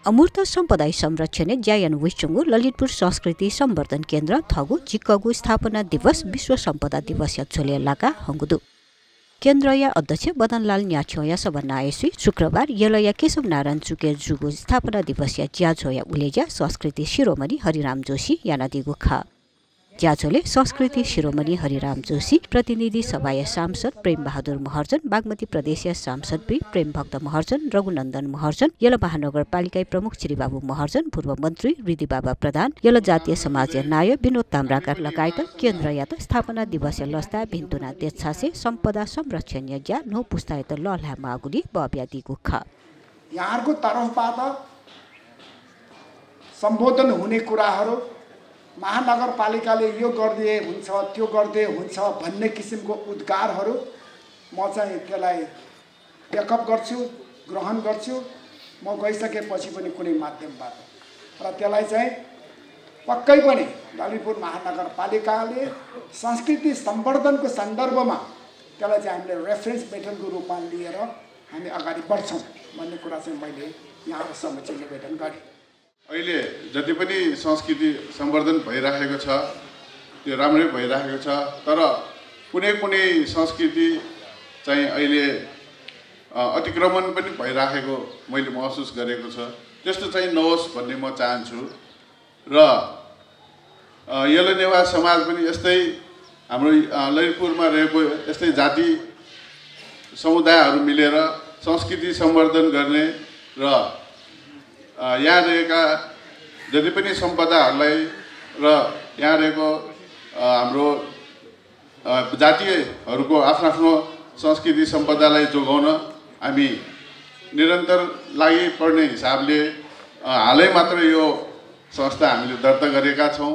अमूर्त सम्पदा संरक्षण ज्यायान विचुङ्गु ललितपुर संस्कृति सम्वर्धन केन्द्र थगु जिक्कगु स्थापना दिवस विश्व सम्पदा दिवस या झोलेलाका हंगुदु केन्द्रया अध्यक्ष बदनलाल न्याछोया सबनाएसु शुक्रबार यलया केशव नारायण चुके जुगु स्थापना दिवस या ज्याझोया उलेजा संस्कृति शिरोमणि हरिराम जोशी यानादिगु खा ज्याझोले संस्कृति शिरोमणि हरिराम जोशी प्रतिनिधि सभाय सांसद प्रेम बहादुर महर्जन बागमती प्रदेशीय सांसद प्रेम भक्त महर्जन रघुनन्दन महर्जन यल महानगरपालिका प्रमुख श्री बाबु महर्जन पूर्व मन्त्री रिदी बाबा प्रधान यल जातीय समाज नाय विनोद ताम्राकार लगायत केन्द्र यात स्थापना दिवस लस्ता भिन्तुना देछासे सम्पदा संरक्षण ज्या नो पुस्तायत लल्हा मागुली बब्यादी गुखा यहाँको तर्फबाट सम्बोधन हुने कुराहरू महानगरपालिकाले यो गर्दिए हुन्छ त्यो गर्दिए हुन्छ भन्ने किसिमको उद्गारहरू म चाहिँ त्यसलाई टेकअप गर्छु ग्रहण गर्छु म गइसकेपछि पनि कुनै माध्यमबाट र त्यसलाई चाहिँ पक्कै पनि ललितपुर महानगरपालिकाले संस्कृति सम्वर्धनको सन्दर्भमा त्यसलाई चाहिँ हामीले रेफरेन्स मेटरको रूपमा लिएर हामी अगाडि बढ्छौँ भन्ने कुरा चाहिँ मैले यहाँको समक्ष निवेदन गरेँ। अहिले जति पनि संस्कृति सम्वर्धन भइराखेको छ त्यो राम्रै भइराखेको छ तर कुनै कुनै संस्कृति चाहिँ अहिले अतिक्रमण पनि भइराखेको मैले महसुस गरेको छ। त्यस्तो चाहिँ नहोस् भन्ने म चाहन्छु र यल्लो नेवा समाज पनि यस्तै हाम्रो ललितपुरमा रहेको यस्तै जाति समुदायहरू मिलेर संस्कृति सम्वर्धन गर्ने र यहाँ रहेका जति पनि सम्पदाहरूलाई र यहाँ रहेको हाम्रो जातीयहरूको आफ्नो आफ्नो संस्कृति सम्पदालाई जोगाउन हामी निरन्तर लागि पर्ने हिसाबले हालै मात्र यो संस्था हामीले दर्ता गरेका छौँ।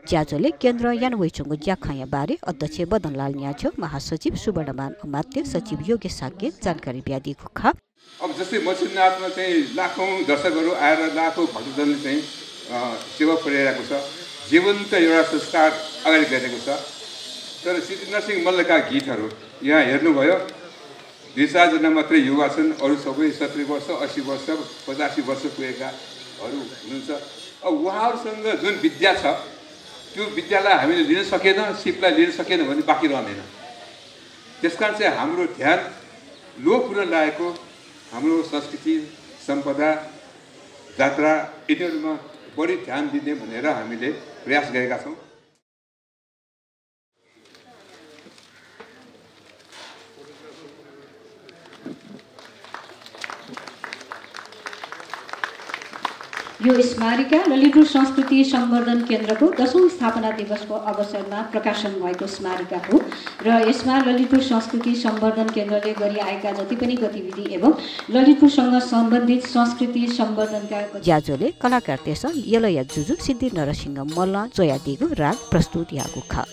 ज्याझोले केन्द्र यानवैचुङ्गु ज्याखाया बारे अध्यक्ष बदनलाल न्याछो महासचिव सुवर्णमान अमात्य सचिव योगेश साक्य जानकारी ब्यादी खुखा अब जस्तै मसिनाथमा चाहिँ लाखौँ दर्शकहरू आएर लाखौँ भक्तजनले चाहिँ सेवा पुर्याइरहेको छ जीवन्त एउटा संस्कार अगाडि गरेको छ। तर श्री नरसिंह मल्लका गीतहरू यहाँ हेर्नुभयो 2-4 जना मात्रै युवा छन् अरू सबै 70 वर्ष 80 वर्ष 85 वर्ष पुगेकाहरू हुनुहुन्छ। अब उहाँहरूसँग जुन विद्या छ त्यो विद्यालाई हामीले लिन सकेन सिपलाई लिन सकेन भने बाँकी रहँदैन। त्यसकारण चाहिँ हाम्रो ध्यान लोकपुर लागेको हाम्रो संस्कृति सम्पदा जात्रा यिनीहरूमा बढी ध्यान दिने भनेर हामीले प्रयास गरेका छौँ। यो स्मारिका ललितपुर संस्कृति सम्वर्धन केन्द्रको 10औं स्थापना दिवसको अवसरमा प्रकाशन भएको स्मारिका हो र यसमा ललितपुर संस्कृति सम्वर्धन केन्द्रले गरिआएका जति पनि गतिविधि एवं ललितपुरसँग सम्बन्धित संस्कृति सम्वर्धनका ज्याझोले कलाकार तेसन यलया जुजु सिद्धि नरसिंह मल्ल जोयादिगु राग प्रस्तुत यागु खा।